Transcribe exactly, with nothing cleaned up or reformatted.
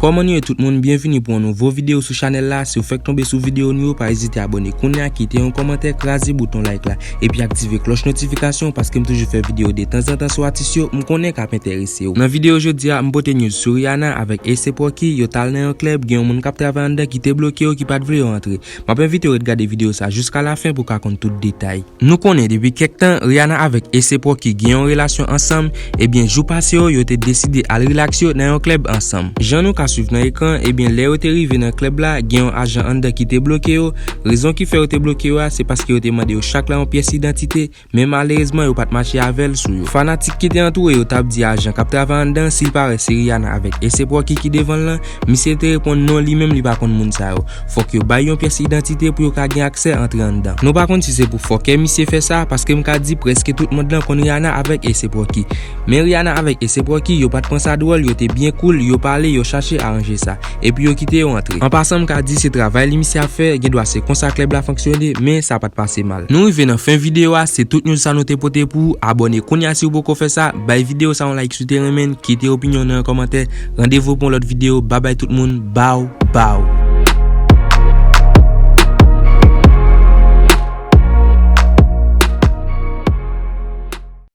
Kòman nou ye tout moun? Byenvini pou yon nouvo videyo sou chanèl la. Si w fèk tonbe sou videyo nou yo, pa ezite abòne kounye a, kite yon kòmantè, kraze bouton like la, epi aktive klòch notifikasyon paske m toujou fè videyo de tanzantan sou atis yo m konnen k ap enterese w. Nan videyo jodi a, m pote news sou Rihanna avèk A$ap Rocky, yo t al nan yon klèb, gen yon moun k ap travay anndan ki te bloke yo, ki pa t vle yo antre. M ap envite w ret gade videyo sa jiska lafen pou w ka konn tout detay. Nou konnen depi kèk tan, Rihanna avèk A$ap Rocky gen yon relasyon ansanm, ebyen jou pase yo, yo te deside al rilaks yo nan yon klèb ansanm. Jan nou ka swiv nan ekran, ebyen lè yo te rive nan klèb la, gen yon ajan anndan ki te bloke yo. Rezon ki fè yo te bloke yo a, se paske yo te mande yo chak la yon pyès idantite, men malerezman yo pa t mache avè l sou yo. Fanatik ki te antoure yo t ap di ajan k ap travay anndan si l pa wè se Rihanna avèk A$ap Rocky ki devan l lan, misye te reponn non, li menm li pa konn moun sa yo. Fòk yo bay yon pyès idantite pou yo ka gen aksè antre anndan. Nou pa konn si se pou fòkè misye fè sa, paske m ka di prèske tout mond lan konn Rihanna avèk A$ap Rocky. Men Rihanna avèk A$ap Rocky, yo pa t pran sa dwòl, yo te byen cool, yo pale, yo chache aranje sa. Epi yo kite yo antre. An pasan, m ka di se travay li misye ap fè, gen dwa se konsa klèb la fonksyone, men sa pa t pase mal. Nou rive nan fen videyo a, se tout news sa nou te pote pou ou. Abòne kounye a si w poko fè sa, bay videyo sa yon like si w te renmen l, kite opinyon w nan yon kòmantè. Randevou pou yon lòt videyo, babay tout moun, baw, baw.